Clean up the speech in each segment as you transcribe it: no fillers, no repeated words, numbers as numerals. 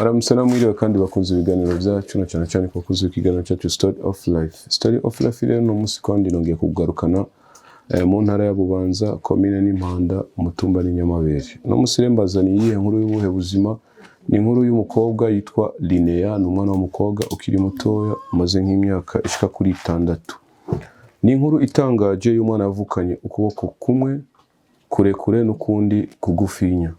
Mwaramutse namwiriwe kandi bakunze ibiganiro byacu, na cyane cyane ku bakunzi b'ikiganiro cyacu Story of Life. Story of Life rero ni umunsi kandi nongeye kugarukana mu ntara ya Bubanza, komine n'Impanda, umutumba ni Nyamabere. Uno munsi rero mbazaniye iyihe nkuru y'ubuhe buzima? Ni inkuru y'umukobwa yitwa Linea, ni umwana w'umukobwa ukiri mutoya, umaze nk'imyaka ishika kuri 6. Ni inkuru itangaje y'umwana yavukanye ukuboko kumwe kurekure n'ukundi kugufinya.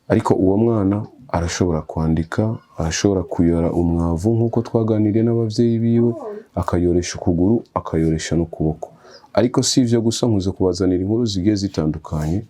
Ariko uwo mwana arashobora kwandika, arashobora kuyora umwavu nk'uko twaganiriye n'abavyeyi biwe, akayoresha ukuguru, akayoresha n'ukuboko. Ariko si ivyo gusa, nkuze kubazanira inkuru zigiye zitandukanye.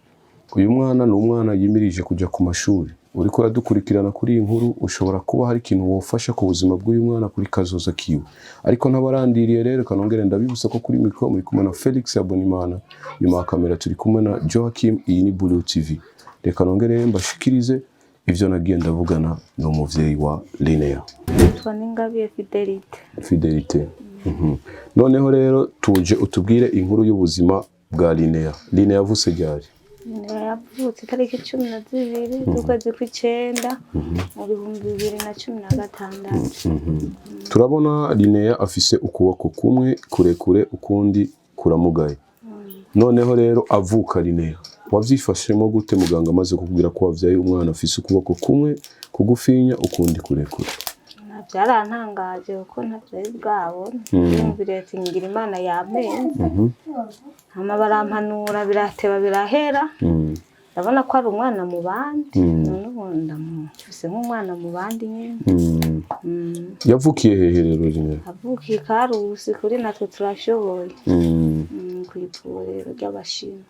Uyu mwana ni umwana yimirije kuja ku mashuri. Uriko uradukurikirana kuri iyi nkuru, ushobora kuba hari ikintu wofasha ku buzima bw'uyu mwana kuri kazoza kiwe. Ariko ntabarandiriye rero, kanongere ndabibutsa ko kuri mikoro muri kumwe na Felix Habonimana, nyuma ya kamera turi kumwe na Joachim, iyi ni Blue TV. Reka nongere mbashikirize ivyo nagiye ndavugana n'umuvyeyi wa Linea. Nitwa Ningabiye Fidelite. Fidelite. Noneho rero tuje utubwire inkuru y'ubuzima bwa Linea. Linea yavutse ryari? Yavutse itariki 12 z'ukwezi kw'icenda mu 2016. Turabona Linea afise ukuboko kumwe kurekure, ukundi kuramugaye. Noneho rero avuka, Linea wavyifashemo gute muganga amaze kukubwira ko wavyaye umwana afise ukuboko kumwe kugufinya, ukundi kurekure? Byarantangaje kuko ntavyari bwabona. Yumviriye ati ngira Imana yampenze. Hama barampanura, birateba birahera. Ndabona ko ari umwana mu bandi. None ubu ndamufise nk'umwana mu bandi nyene. Yavukiye hehe rero Linea? Avukiye i Karusi kuri Natwe Turashoboye. Kw'ivuriro ry'Abashinwa.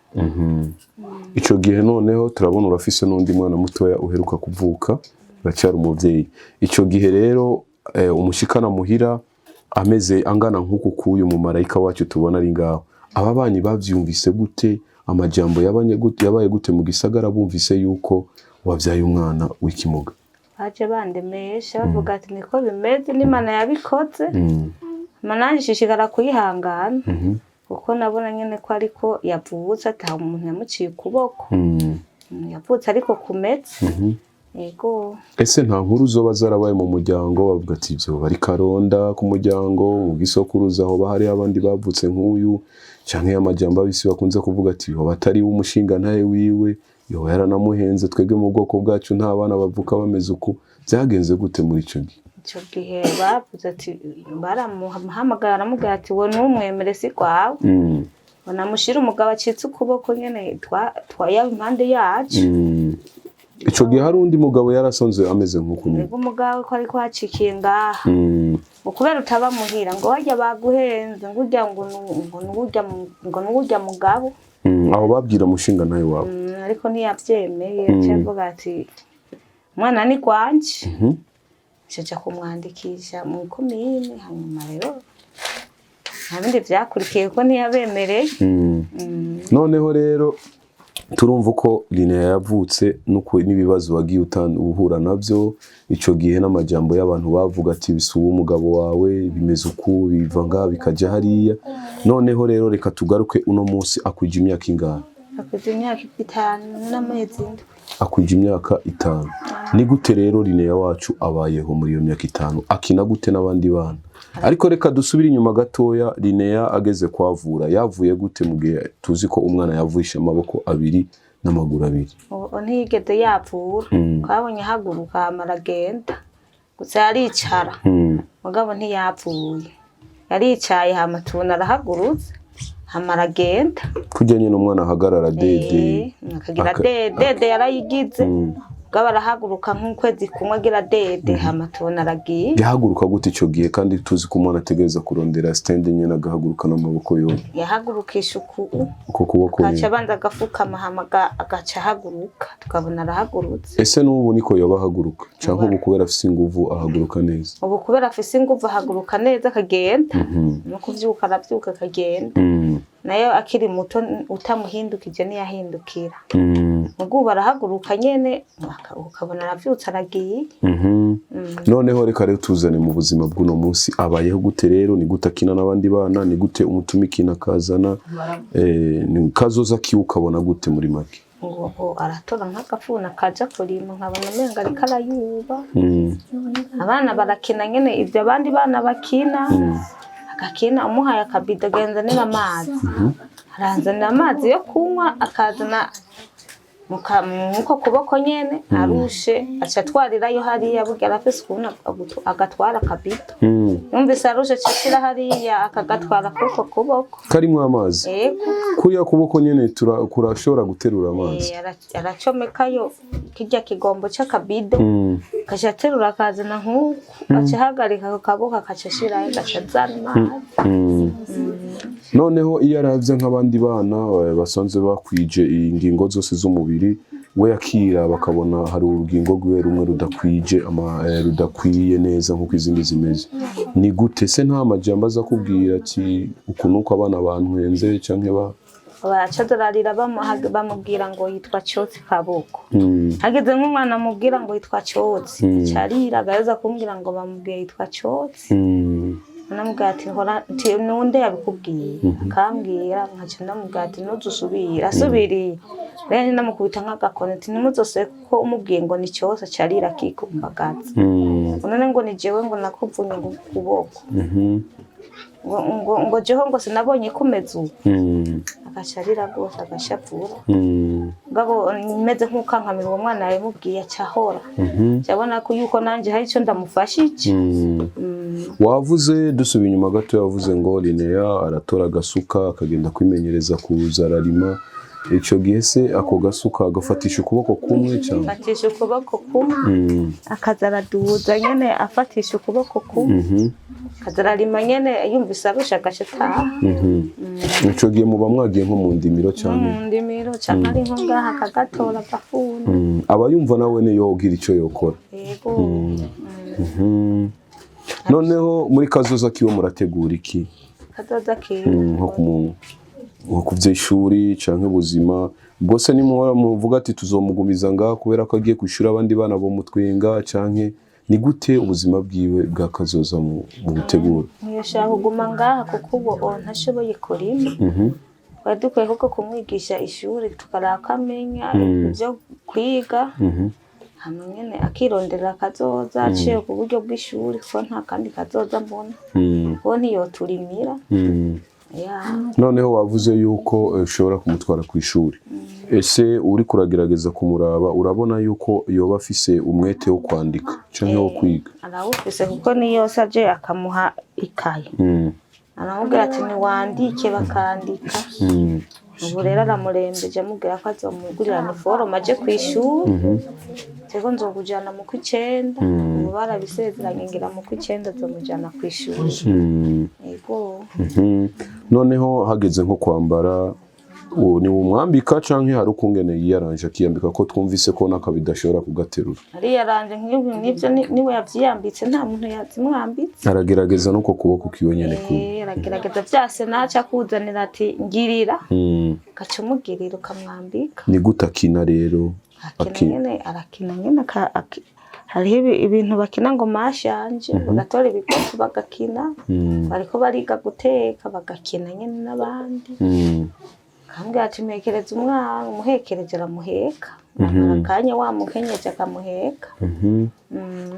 Ico gihe noneho turabona urafise n'undi mwana mutoya uheruka kuvuka, uracyari umuvyeyi. Ico gihe rero umushikana muhira ameze angana nk'uku k'uyu mumarayika wacu tubona ari ngaho. Ababanyi bavyumvise gute? Amajambo yabanye gute, yabaye gute mu gisagara bumvise yuko wavyaye umwana w'ikimuga? Baje bandemesha, bavuga ati niko bimeze, n'Imana yabikoze. Hama nanje nshishikara kuyihangana kuko nabona nyene ko ariko yavutse ata umuntu yamuciye ukuboko. Yavutse ariko kumeze. Yego. Ese nta nkuru zoba zarabaye mu muryango bavuga ati ivyo bari karonda ku muryango mu gisokuruza, hoba hariho abandi bavutse nk'uyu, canke amajambo abisi bakunze kuvuga ati yoba atari umushingantahe wiwe, yoba yaranamuhenze, twebwe mu bwoko bwacu nta bana bavuka bameze uku? Vyagenze gute muri ico gihe? Ico gihe bavuze ati, baramuhamagara aramubwira ati wo ntumwemere, si rwawe. Banamushira umugabo acitse ukuboko nyene yaba impande yacu. Ico gihe hari undi mugabo yarasonze ameze nk'uku nyene? Mbega umugabo ko ariko hacikiye ngaha ngo kubera utaba muhira, ngo harya baguhenze, ngo urya ngo nuwurya mugabo. Aho babwira umushingantahe wawe? Ariko ntiyavyemeye, yaciye avuga ati umwana ni gwanje. Ncaja kumwandikisha mu komine, hanyuma rero nta bindi vyakurikiye kuko ntiyabemereye. Noneho rero turumva uko Linea yavutse n'ibibazo wagiye uhura navyo ico gihe, n'amajambo y'abantu bavuga ati bisuba umugabo wawe, bimeze uku, biva ngaha bikaja hariya. Noneho rero reka tugaruke uno munsi. Akwije imyaka ingahe? Akuze imyaka 5 n'amezi 7. Akwije imyaka 5. Ni gute rero Linea wacu abayeho muri iyo myaka 5? Akina gute n'abandi bana? Ariko reka dusubire inyuma gatoya. Linea ageze kwavura, yavuye gute mu gihe tuzi ko umwana yavuisha amaboko abiri n'amaguru abiri? Ubu ntiyigeze yavura. Twabonye ahaguruka hama aragenda gusa, yaricara. Mugabo ntiyavuye, yaricaye, hama tubona arahagurutse, hama aragenda. Kurya nyine umwana ahagarara dede. Akagira dede yarayigize. Mugabo arahaguruka nk'ukwezi kumwe agira dede, hama tubona aragiye. Yahaguruka gute ico gihe kandi tuzi ko umwana ategereza kurondera stand nyine agahaguruka n'amaboko yombi? Yahagurukisha uku. Uko kuboko Agaca nyine. abanza agafukama, hama agaca ahaguruka, tukabona arahagurutse. Ese n'ubu niko yoba ahaguruka, canke ubu kubera afise inguvu ahaguruka neza? Ubu kubera afise inguvu ahaguruka neza akagenda, no kuvyuka aravyuka akagenda. Nayo akiri muto utamuhindukije ntiyahindukira. Muga ubu arahaguruka nyene, ukabona aravyutse aragiye. Noneho reka rero tuzane mu buzima bw'uno munsi. Abayeho gute rero? Ni gute akina n'abandi bana? Ni gute umutuma ikintu akazana? Ni kazoza kiwe ukabona gute muri make? Ngo aratora nk'agafuni akaja kurima, nkabona umenga ariko arayuba. Abana barakina nyene ivyo abandi bana bakina, agakina. Umuhaye akabido, genzanira amazi, aranzanira amazi yo kunywa, akazana muko kuboko nyene. Arushe aca atwarirayo hariya. Burya arafise ukuntu agatwara akabido. Yumvise arushe, aca ashira hariya, akagatwara kuko kuboko. Karimwo amazi? Yego. Kuriya kuboko nyene kurashobora guterura amazi? Eh, aracomekayo kirya kigombo c'akabido, akaca aterura akazana nk'uku, aca ahagarika ako kaboko, akaca ashirayo, agaca azana amazi. Noneho iyo aravye nk'abandi bana basanzwe bakwije ingingo zose z'umubiri, we akira bakabona hari urugingo rwiwe rumwe rudakwije rudakwiye neza nk'uko izindi zimeze, ni gute se? Nta majambo aza kubwira ati uku nuko abana bantwenze canke ba Baraca dorarira, bamubwira ngo yitwa Cotsi Kaboko. Hageze nk'umwana amubwira ngo yitwa Cotsi, aca arira, agaheza kumbwira ngo bamubwiye yitwa Cotsi. Namubwira ati hora nti nunde yabikubwiye, akambwira, nkaca ndamubwira ati ntuzusubire. Asubiriye rero ndamukubita nk'agakoni, ati ntimuzosubire, kuko umubwiye ngo ni cyose aca arira akikumbagaza. None ngo ni jewe ngo nakuvunye ngo ukuboko, ngo jeho ngo sinabonye kumeze ubu. Agaca arira rwose, agashavura. Ngabo meze nk'ukankamira uwo mwana yabimubwiye, aca ahora. Ndabona ko yuko nanjye hari icyo ndamufashije. Wavuze, dusubiye inyuma gato, yavuze ngo Linnea aratora agasuka akagenda kwimenyereza kuza ararima. Icyo gihe se ako gasuka agafatisha ukuboko kumwe cyangwa? Afatisha ukuboko kumwe. Akaza araduza nyene afatisha ukuboko kumwe. Akaza ararima nyene, yumvise arusha agaca ataha. Ico gihe muba mwagiye nko mu ndimiro cyane? Mu ndimiro canke ari nko ngaha akagatora agafuni. Aba yumva nawe niyo yogira ico yokora? Yego. Noneho muri kazoza kiwe murategura iki? Kazoza kiwe? Nko ku muntu, nko ku vy'ishuri canke ubuzima bwose, nimuhora muvuga ati tuzomugumiza ngaha kubera ko agiye kwishura abandi bana bo mutwenga, canke ni gute ubuzima bwiwe bwa kazoza mu butegura? Ntiyashaka kuguma ngaha kuko ubu ntashoboye kurima. Twari dukwiye koko kumwigisha ishuri, tukaraba ko amenya ibyo kwiga, hama nyene akirondera akazoza aciye ku buryo bw'ishuri, kuko nta kandi kazoza mbona, kuko ntiyoturimira. Ya. Noneho wavuze yuko ushobora kumutwara ku ishuri. Ese uri kuragerageza kumuraba, urabona yuko yoba afise umwete wo kwandika canke wo kwiga? Arawufise, kuko niyo aje akamuha ikaye, aramubwira ati niwandike, bakandika. Ubu rero aramurembeje, amubwira ko azomugurira uniforme aje ku ishuri, rero nzokujana mu kw'icenda. Ubu barabisezeranye, ngira mu kw'icenda azomujana ku ishuri. Yego. Noneho hageze nko kwambara, uwo ni umwambika canke hari ukungene yiyaranje akiyambika, ko twumvise ko n'akabido ashobora kugaterura? Ariyaranje nk'ibyo n'ibyo niwe yavyiyambitse, nta muntu yazimwambitse. Aragerageza n'uko kuboko kiwe nyene ku Eh, aragerageza vyase, naca akuzanira ati ngirira, ugaca umugirira ukamwambika. Ni gute akina rero? Akina nyene, arakina nyene, hariho ibintu bakina ngo mashanje, bagatora ibikopo bagakina. Bariko bariga guteka, bagakina nyene n'abandi. Akambwira ati mpekereza umwana, umuhekereje aramuheka, amara akanya wamukenyeje akamuheka.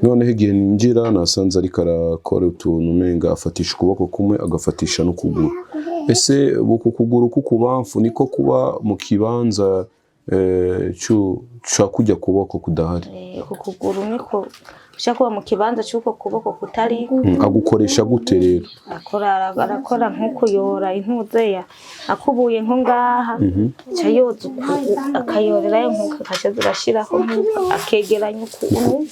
Noneho igihe ninjira nasanze ariko arakora utuntu umenga afatisha ukuboko kumwe, agafatisha n'ukuguru. Ese uku kuguru k'ukubamfu niko kuba mu kibanza ca kujya kuboko kudahari? Eh, uku kuguru niko ushaka kuba mu kibanza c'uko kuboko kutari. Agukoresha gute rero? Arakora nk'ukuyora intuzeya, akubuye nko ngaha, aca yoza uku, akayorerayo nkuko, akaca zirashiraho nkuko, akegeranya ukuntu,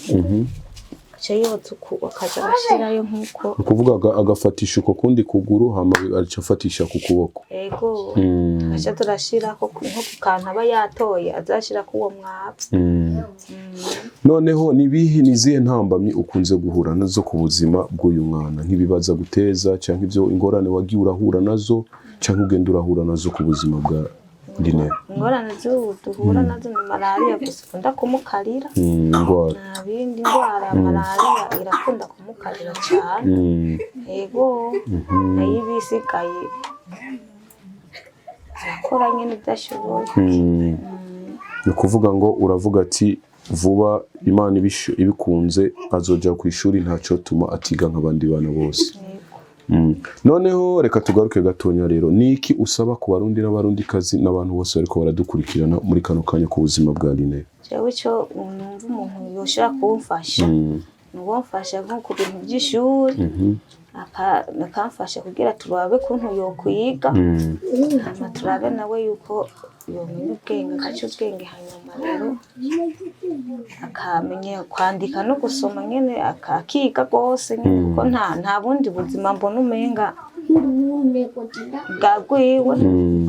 aca yoza uku, akaja arashirayo nkuko. Ni ukuvuga agafatisha uko kundi kuguru, hama aca afatisha ku kuboko. Ego. Akaca turashirako nko ku kantu aba yatoye, azashirako uwo mwavu. Noneho nibihe, nizihe ntambamyi ukunze guhura nazo ku buzima bw'uyu mwana, nk'ibibaza guteza cyangwa ibyo ingorane wagiye urahura nazo cyangwa ugenda urahura nazo ku buzima bwa Linea? Ingorane z'ubu duhura nazo ni malariya gusa ikunda kumukarira. Indwara. Nta bindi, indwara ya malariya irakunda kumukarira cyane. Ego, nayo ibisigaye arakora nyine ibyo ashoboye. Ni ukuvuga ngo uravuga ati vuba Imana ibikunze azoja ku ishuri, ntacyo tuma atiga nk'abandi bana bose. Yego. Noneho reka tugaruke gatonya rero, ni iki usaba ku Barundi n'Abarundikazi n'abantu bose bariko baradukurikirana muri kano kanya ku buzima bwa Line? Jewe ico numva umuntu yoshobora kumfasha, ni uwomfasha nko ku bintu by'ishuri, akamfasha kugira turabe kuntu yokwiga, hanyuma turabe nawe yuko yomenya ubwenge, agaca ubwenge, hanyuma rero akamenya kwandika no gusoma nyene, akiga rwose nyene, kuko nta bundi buzima mbona umenga bwagwiwe,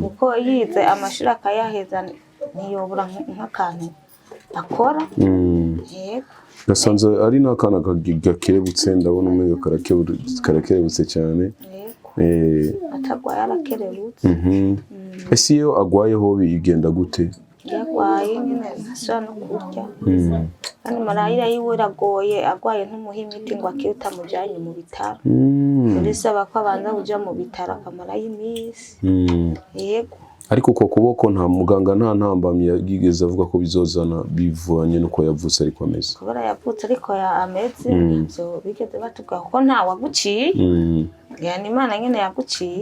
kuko yize amashuri akayaheza ntiyobura nk'akantu akora. Yego. Gasanze ari n'akana gakerebutse, ndabona umenga karakerebutse cyane. Yego. Atagwaye arakerebutse. Ese iyo agwaye ho bigenda gute? Iyo agwaye nyene ntasubira no kurya, kandi malariya yiwe iragoye. Agwaye ntumuha imiti ngo akire utamujanye mu bitaro. Bisaba ko abanza kuja mu bitaro akamarayo iminsi. Yego. Ariko uko kuboko nta muganga, nta ntambamyi yigeze avuga ko bizozana bivanye n'uko yavutse ariko ameze? Kubera yavutse ariko ameze, ntavyo bigeze batubwira, kuko nta waguciye. Yani Imana nyene yaguciye.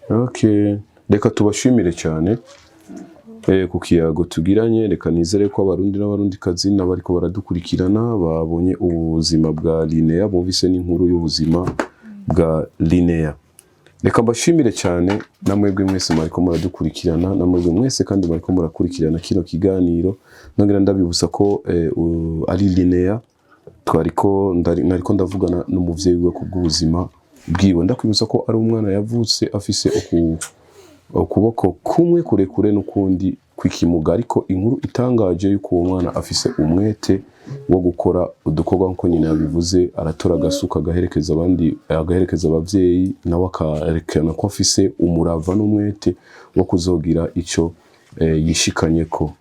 Okay. Reka tubashimire cyane ku kiyago tugiranye. Reka nizere ko Abarundi n'Abarundikazi n'abariko baradukurikirana babonye ubuzima bwa Linea, bumvise n'inkuru y'ubuzima bwa Linea. Reka mbashimire cyane namwebwe mwese mwariko muradukurikirana, namwebwe mwese kandi mwariko murakurikirana kino kiganiro. Nongera ndabibutsa ko ari Linea twariko nariko ndavugana n'umuvyeyi wiwe ku bw'ubuzima bwiwe. Ndakwibutsa ko ari umwana yavutse afise ukuboko kumwe kurekure n'ukundi kw'ikimuga, ariko inkuru itangaje yuko uwo mwana afise umwete wo gukora udukorwa nk'uko nyina yabivuze, aratora agasuka agaherekeza abandi, agaherekeza abavyeyi, nawe akarekana ko afise umurava n'umwete wo kuzogira ico yishikanyeko.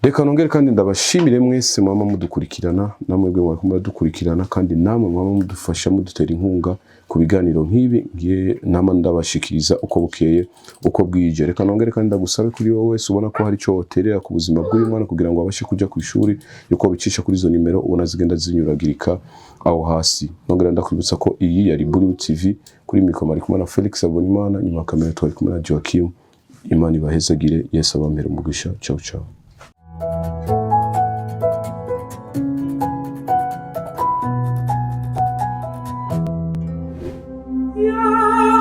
Reka nongere kandi ndabashimire mwese mwama mudukurikirana, namwebwe mwariko muradukurikirana, kandi namwe mwama mudufasha, mudutera inkunga ku biganiro nk'ibi ngiye nama ndabashikiriza uko bukeye uko bwije. Reka nongere kandi ndagusabe kuri wowe wese ubona ko hari icyo woterera ku buzima bw'uyu mwana kugira ngo abashe kujya ku ishuri, yuko bicisha kuri izo nimero ubona zigenda zinyuragirika aho hasi. Nongera ndakwibutsa ko iyi yari Blue TV, kuri mikoro ari kumwe na Felix Abonimana, nyuma ya kamera twari kumwe na Joachim. Imana ibahezagire, Yesu abampere umugisha. Ciao ciao. Yeah.